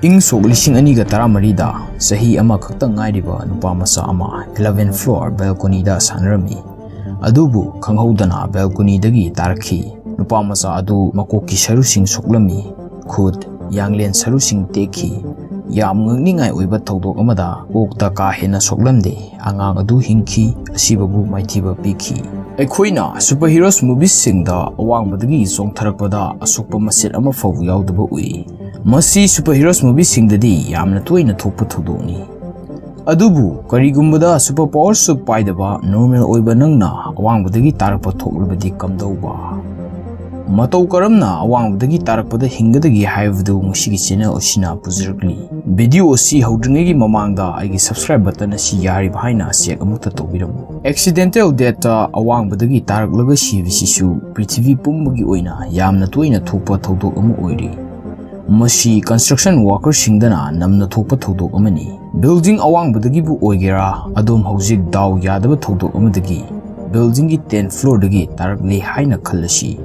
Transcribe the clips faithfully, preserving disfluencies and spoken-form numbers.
ꯏꯪ ꯁꯣꯛ ꯂꯤꯁꯤꯡ ꯑꯅꯤꯒ ꯇꯔꯥꯃꯔꯤꯗ ꯆꯍꯤ ꯑꯃꯈꯛꯇ ꯉꯥꯏꯔꯤꯕ ꯅꯨꯄꯥ ꯃꯆꯥ ꯑꯃ eleventh floor balconyꯗ ꯁꯥꯟꯅꯔꯝꯃꯤ꯫ ꯑꯗꯨꯕꯨ ꯈꯪꯍꯧꯗꯅ balconyꯗꯒꯤ ꯇꯥꯔꯛꯈꯤ꯫ ꯅꯨꯄꯥ ꯃꯆꯥ ꯑꯗꯨ ꯃꯀꯣꯛꯀꯤ ꯁꯔꯨꯁꯤꯡ ꯁꯣꯛꯂꯝꯃꯤ꯫ ꯈꯨꯠ, ꯌꯥꯡꯂꯦꯟ ꯁꯔꯨꯁꯤꯡ ꯇꯦꯛꯈꯤ꯫ ꯌꯥꯝ ꯉꯛꯅꯤꯡꯉꯥꯏ ꯑꯣꯏꯕ ꯊꯧꯗꯣꯛ ꯑꯃꯗ ꯀꯣꯛꯇ ꯀꯥ ꯍꯦꯟꯅ ꯁꯣꯛꯂꯝꯗꯦ꯫ ꯑꯉꯥꯡ ꯑꯗꯨ ꯍꯤꯡꯈꯤ꯫ ꯑꯁꯤꯕꯕꯨ ꯃꯥꯏꯊꯤꯕ ꯄꯤꯈꯤ꯫ ꯑꯩꯈꯣꯏꯅ superheroes movieꯁꯁꯤꯡꯗ ꯑꯋꯥꯡꯕꯗꯒꯤ ꯆꯣꯡꯊꯔꯛꯄꯗ ꯑꯁꯣꯛꯄ ꯃꯆꯦꯠ ꯑꯃ ꯐꯥꯎꯕ ꯌꯥꯎꯗꯕ ꯎꯏ꯫ ꯃꯁꯤ superheroes movieꯁꯤꯡꯗꯗꯤ ꯌꯥꯝꯅ ꯇꯣꯏꯅ ꯊꯣꯛꯄ ꯊꯧꯗꯣꯛꯅꯤ꯫ ꯑꯗꯨꯕꯨ ꯀꯔꯤꯒꯨꯝꯕꯗ super powerꯁꯨ ꯄꯥꯏꯗꯕ normal ꯑꯣꯏꯕ ꯅꯪꯅ ꯑꯋꯥꯡꯕꯗꯒꯤ ꯇꯥꯔꯛꯄ ꯊꯣꯛꯂꯕꯗꯤ ꯀꯝꯗꯧꯕ? ꯃꯇꯧ ꯀꯔꯝꯅ ꯑꯋꯥꯡꯕꯗꯒꯤ ꯇꯥꯔꯛꯄꯗ ꯍꯤꯡꯒꯗꯒꯦ ꯍꯥꯏꯕꯗꯨ ꯉꯁꯤꯒꯤ channel ꯑꯁꯤꯅ ꯄꯨꯖꯔꯛꯂꯤ꯫ Video ꯑꯁꯤ ꯍꯧꯗ꯭ꯔꯤꯉꯩꯒꯤ ꯃꯃꯥꯡꯗ ꯑꯩꯒꯤ subscribe button ꯑꯁꯤ ꯌꯥꯔꯤꯕ ꯍꯥꯏꯅ check ꯑꯃꯨꯛꯇ ꯇꯧꯕꯤꯔꯝꯃꯨ꯫ Accidental deathꯇ ꯑꯋꯥꯡꯕꯗꯒꯤ ꯇꯥꯔꯛꯂꯒ ꯁꯤꯕꯁꯤꯁꯨ ꯄ꯭ꯔꯤꯊꯤꯕꯤ ꯄꯨꯝꯕꯒꯤ ꯑꯣꯏꯅ ꯌꯥꯝꯅ ꯇꯣꯏꯅ ꯊꯣꯛꯄ ꯊꯧꯗꯣꯛ ꯑꯃ ꯑꯣꯏꯔꯤ꯫ ꯃꯁꯤ construction workerꯁꯤꯡꯗꯅ ꯅꯝꯅ ꯊꯣꯛꯄ ꯊꯧꯗꯣꯛ ꯑꯃꯅꯤ꯫ Building ꯑꯋꯥꯡꯕꯗꯒꯤꯕꯨ ꯑꯣꯏꯒꯦꯔꯥ, ꯑꯗꯣꯝ ꯍꯧꯖꯤꯛ ꯗꯥꯎ ꯌꯥꯗꯕ ꯊꯧꯗꯣꯛ ꯑꯃꯗꯒꯤ buildingꯒꯤ tenth floorꯗꯒꯤ ꯇꯥꯔꯛꯂꯦ ꯍꯥꯏꯅ ꯈꯜꯂꯁꯤ꯫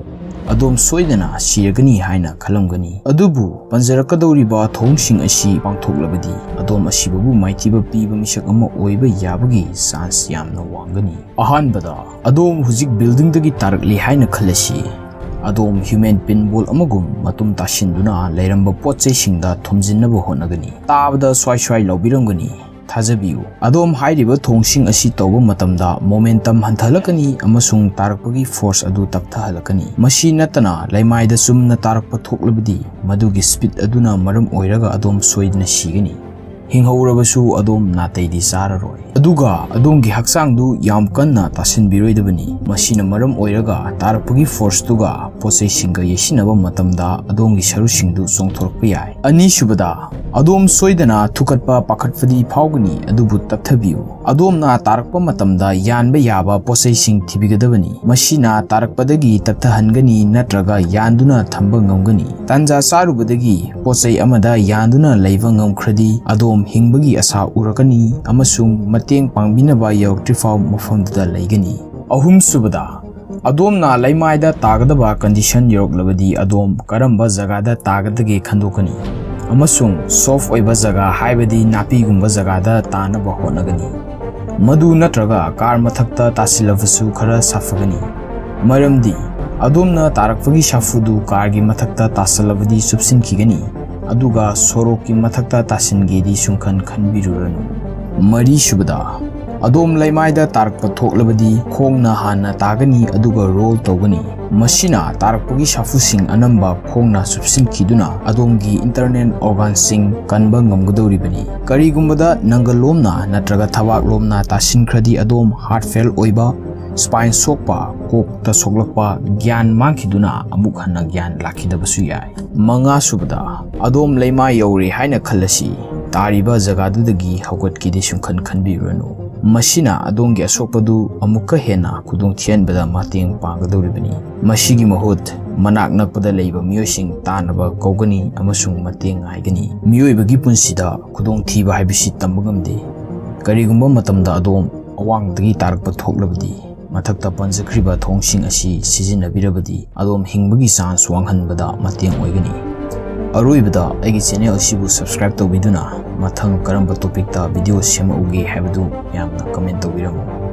ꯑꯗꯣꯝ ꯁꯣꯏꯗꯅ ꯁꯤꯔꯒꯅꯤ ꯍꯥꯏꯅ ꯈꯜꯂꯝꯒꯅꯤ꯫ ꯑꯗꯨꯕꯨ ꯄꯟꯖꯔꯛꯀꯗꯧꯔꯤꯕ ꯊꯧꯑꯣꯡꯁꯤꯡ ꯑꯁꯤ ꯄꯥꯡꯊꯣꯛꯂꯕꯗꯤ ꯑꯗꯣꯝ ꯑꯁꯤꯕꯕꯨ ꯃꯥꯏꯊꯤꯕ ꯄꯤꯕ ꯃꯤꯁꯛ ꯑꯃ ꯑꯣꯏꯕ ꯌꯥꯕꯒꯤ chance ꯌꯥꯝꯅ ꯋꯥꯡꯒꯅꯤ꯫ ꯑꯍꯥꯟꯕꯗ, ꯑꯗꯣꯝ ꯍꯧꯖꯤꯛ buildingꯗꯒꯤ ꯇꯥꯔꯛꯂꯦ ꯍꯥꯏꯅ ꯈꯜꯂꯁꯤ꯫ ꯑꯗꯣꯝ human pinball ꯑꯃꯒꯨꯝ ꯃꯇꯨꯝ ꯇꯥꯁꯤꯟꯗꯨꯅ ꯂꯩꯔꯝꯕ ꯄꯣꯠ ꯆꯩꯁꯤꯡꯗ ꯊꯣꯝꯖꯤꯟꯅꯕ ꯍꯣꯠꯅꯒꯅꯤ꯫ ꯇꯥꯕꯗ ꯁ꯭ꯋꯥꯏ ꯁ꯭ꯋꯥꯏ ꯂꯥꯎꯕꯤꯔꯝꯒꯅꯤ꯫ ꯊꯥꯖꯕꯤꯌꯨ, ꯑꯗꯣꯝ ꯍꯥꯏꯔꯤꯕ ꯊꯧꯑꯣꯡꯁꯤꯡ ꯑꯁꯤ ꯇꯧꯕ ꯃꯇꯝꯗ momentum ꯍꯟꯊꯍꯜꯂꯛꯀꯅꯤ ꯑꯃꯁꯨꯡ ꯇꯥꯔꯛꯄꯒꯤ force ꯑꯗꯨ ꯇꯞꯊꯍꯜꯂꯛꯀꯅꯤ꯫ ꯃꯁꯤ ꯅꯠꯇꯅ, ꯂꯩꯃꯥꯏꯗ ꯆꯨꯝꯅ ꯇꯥꯔꯛꯄ ꯊꯣꯛꯂꯕꯗꯤ, ꯃꯗꯨꯒꯤ speed ꯑꯗꯨꯅ ꯃꯔꯝ ꯑꯣꯏꯔꯒ ꯑꯗꯣꯝ ꯁꯣꯏꯗꯅ ꯁꯤꯒꯅꯤ꯫ ꯍꯤꯡꯍꯧꯔꯕꯁꯨ ꯑꯗꯣꯝ ꯅꯥꯇꯩꯗꯤ ꯆꯥꯔꯔꯣꯏ꯫ ꯑꯗꯨꯒ ꯑꯗꯣꯝꯒꯤ ꯍꯛꯆꯥꯡꯗꯨ ꯌꯥꯝ ꯀꯟꯅ ꯇꯥꯁꯤꯟꯕꯤꯔꯣꯏꯗꯕꯅꯤ꯫ ꯃꯁꯤꯅ ꯃꯔꯝ ꯑꯣꯏꯔꯒ ꯇꯥꯔꯛꯄꯒꯤ forceꯇꯨꯒ ꯄꯣꯠꯆꯩꯁꯤꯡꯒ ꯌꯩꯁꯤꯟꯅꯕ ꯃꯇꯝꯗ ꯑꯗꯣꯝꯒꯤ ꯁꯔꯨꯁꯤꯡꯗꯨ ꯆꯣꯡꯊꯣꯔꯛꯄ ꯌꯥꯏ꯫ ꯑꯅꯤꯁꯨꯕꯗ, ꯑꯗꯣꯝ ꯁꯣꯏꯗꯅ ꯊꯨꯀꯠꯄ ꯄꯥꯈꯠꯄꯗꯤ ꯐꯥꯎꯒꯅꯤ, ꯑꯗꯨꯕꯨ ꯇꯞꯊꯕꯤꯌꯨ꯫ ꯑꯗꯣꯝꯅ ꯇꯥꯔꯛꯄ ꯃꯇꯝꯗ ꯌꯥꯟꯕ ꯌꯥꯕ ꯄꯣꯠꯆꯩꯁꯤꯡ ꯊꯤꯕꯤꯒꯗꯕꯅꯤ꯫ ꯃꯁꯤꯅ ꯇꯥꯔꯛꯄꯗꯒꯤ ꯇꯞꯊꯍꯟꯒꯅꯤ ꯅꯠꯇ꯭ꯔꯒ ꯌꯥꯟꯗꯨꯅ ꯊꯝꯕ ꯉꯝꯒꯅꯤ꯫ ꯇꯥꯟꯖꯥ ꯆꯥꯔꯨꯕꯗꯒꯤ ꯄꯣꯠꯆꯩ ꯑꯃꯗ ꯌꯥꯟꯗꯨꯅ ꯂꯩꯕ ꯉꯝꯈ꯭ꯔꯗꯤ, ꯑꯗꯣꯝ ꯍꯤꯡꯕꯒꯤ ꯑꯁꯥ ꯎꯔꯛꯀꯅꯤ ꯑꯃꯁꯨꯡ ꯃꯇꯦꯡ ꯄꯥꯡꯕꯤꯅꯕ ꯌꯧꯔꯛꯇ꯭ꯔꯤꯐꯥꯎ ꯃꯐꯝꯗꯨꯗ ꯂꯩꯒꯅꯤ꯫ ꯑꯍꯨꯝꯁꯨꯕꯗ, ꯑꯗꯣꯝꯅ ꯂꯩꯃꯥꯏꯗ ꯇꯥꯒꯗꯕ condition ꯌꯧꯔꯛꯂꯕꯗꯤ, ꯑꯗꯣꯝ ꯀꯔꯝꯕ ꯖꯒꯥꯗ ꯇꯥꯒꯗꯒꯦ ꯈꯟꯗꯣꯛꯀꯅꯤ꯫ ꯑꯃꯁꯨꯡ soft ꯑꯣꯏꯕ ꯖꯒꯥ, ꯍꯥꯏꯕꯗꯤ ꯅꯥꯄꯤꯒꯨꯝꯕ ꯖꯒꯥꯗ ꯇꯥꯅꯕ ꯍꯣꯠꯅꯒꯅꯤ꯫ ꯃꯗꯨ ꯅꯠꯇ꯭ꯔꯒ ꯀꯥꯔ ꯃꯊꯛꯇ ꯇꯥꯁꯤꯜꯂꯕꯁꯨ ꯈꯔ ꯁꯥꯐꯒꯅꯤ, ꯃꯔꯝꯗꯤ ꯑꯗꯣꯝꯅ ꯇꯥꯔꯛꯄꯒꯤ ꯁꯥꯐꯨꯗꯨ ꯀꯥꯔꯒꯤ ꯃꯊꯛꯇ ꯇꯥꯁꯤꯜꯂꯕꯗꯤ ꯆꯨꯞꯁꯤꯟꯈꯤꯒꯅꯤ, ꯑꯗꯨꯒ ꯁꯣꯔꯣꯛꯀꯤ ꯃꯊꯛꯇ ꯇꯥꯁꯤꯟꯒꯦꯗꯤ ꯁꯨꯡꯈꯟ ꯈꯟꯕꯤꯔꯨꯔꯅꯨ꯫ ꯃꯔꯤꯁꯨꯕꯗ, ꯑꯗꯣꯝ ꯂꯩꯃꯥꯏꯗ ꯇꯥꯔꯛꯄ ꯊꯣꯛꯂꯕꯗꯤ ꯈꯣꯡꯅ ꯍꯥꯟꯅ ꯇꯥꯒꯅꯤ, ꯑꯗꯨꯒ roll ꯇꯧꯒꯅꯤ꯫ ꯃꯁꯤꯅ ꯇꯥꯔꯛꯄꯒꯤ ꯁꯥꯐꯨꯁꯤꯡ ꯑꯅꯝꯕ ꯈꯣꯡꯅ ꯆꯨꯞꯁꯤꯟꯈꯤꯗꯨꯅ ꯑꯗꯣꯝꯒꯤ internal organꯁꯤꯡ ꯀꯟꯕ ꯉꯝꯒꯗꯧꯔꯤꯕꯅꯤ꯫ ꯀꯔꯤꯒꯨꯝꯕꯗ ꯅꯪꯒꯜꯂꯣꯝꯅ ꯅꯠꯇ꯭ꯔꯒ ꯊꯕꯥꯛꯂꯣꯝꯅ ꯇꯥꯁꯤꯟꯈ꯭ꯔꯗꯤ, ꯑꯗꯣꯝ heart fail ꯑꯣꯏꯕ, spine ꯁꯣꯛꯄ, ꯀꯣꯛꯇ ꯁꯣꯛꯂꯛꯄ, ꯒ꯭ꯌꯥꯟ ꯃꯥꯡꯈꯤꯗꯨꯅ ꯑꯃꯨꯛ ꯍꯟꯅ ꯒ꯭ꯌꯥꯟ ꯂꯥꯛꯈꯤꯗꯕꯁꯨ ꯌꯥꯏ꯫ ꯃꯉꯥꯁꯨꯕꯗ, ꯑꯗꯣꯝ ꯂꯩꯃꯥꯏ ꯌꯧꯔꯦ ꯍꯥꯏꯅ ꯈꯜꯂꯁꯤ, ꯇꯥꯔꯤꯕ ꯖꯒꯥꯗꯨꯗꯒꯤ ꯍꯧꯒꯠꯀꯦꯗꯤ ꯁꯨꯡꯈꯟ ꯈꯟꯕꯤꯔꯨꯔꯅꯨ꯫ ꯃꯁꯤꯅ ꯑꯗꯣꯝꯒꯤ ꯑꯁꯣꯛꯄꯗꯨ ꯑꯃꯨꯛꯀ ꯍꯦꯟꯅ ꯈꯨꯗꯣꯡ ꯊꯤꯍꯟꯕꯗ ꯃꯇꯦꯡ ꯄꯥꯡꯒꯗꯧꯔꯤꯕꯅꯤ꯫ ꯃꯁꯤꯒꯤ ꯃꯍꯨꯠ, ꯃꯅꯥꯛ ꯅꯛꯄꯗ ꯂꯩꯕ ꯃꯤꯑꯣꯏꯁꯤꯡ ꯇꯥꯅꯕ ꯀꯧꯒꯅꯤ ꯑꯃꯁꯨꯡ ꯃꯇꯦꯡ ꯉꯥꯏꯒꯅꯤ꯫ ꯃꯤꯑꯣꯏꯕꯒꯤ ꯄꯨꯟꯁꯤꯗ ꯈꯨꯗꯣꯡꯊꯤꯕ ꯍꯥꯏꯕꯁꯤ ꯇꯝꯕ ꯉꯝꯗꯦ꯫ ꯀꯔꯤꯒꯨꯝꯕ ꯃꯇꯝꯗ ꯑꯗꯣꯝ ꯑꯋꯥꯡꯕꯗꯒꯤ ꯇꯥꯔꯛꯄ ꯊꯣꯛꯂꯕꯗꯤ, ꯃꯊꯛꯇ ꯄꯟꯖꯈ꯭ꯔꯤꯕ ꯊꯣꯡꯁꯤꯡ ꯑꯁꯤ ꯁꯤꯖꯤꯟꯅꯕꯤꯔꯕꯗꯤ, ꯑꯗꯣꯝ ꯍꯤꯡꯕꯒꯤ chance ꯋꯥꯡꯍꯟꯕꯗ ꯃꯇꯦꯡ ꯑꯣꯏꯒꯅꯤ꯫ ꯑꯔꯣꯏꯕꯗ, ꯑꯩꯒꯤ channel ꯑꯁꯤꯕꯨ subscribe ꯇꯧꯕꯤꯗꯨꯅ ꯃꯊꯪ ꯀꯔꯝꯕ topicꯇ video ꯁꯦꯝꯃꯛꯎꯒꯦ ꯍꯥꯏꯕꯗꯨ ꯌꯥꯝꯅ comment ꯇꯧꯕꯤꯔꯝꯃꯨ꯫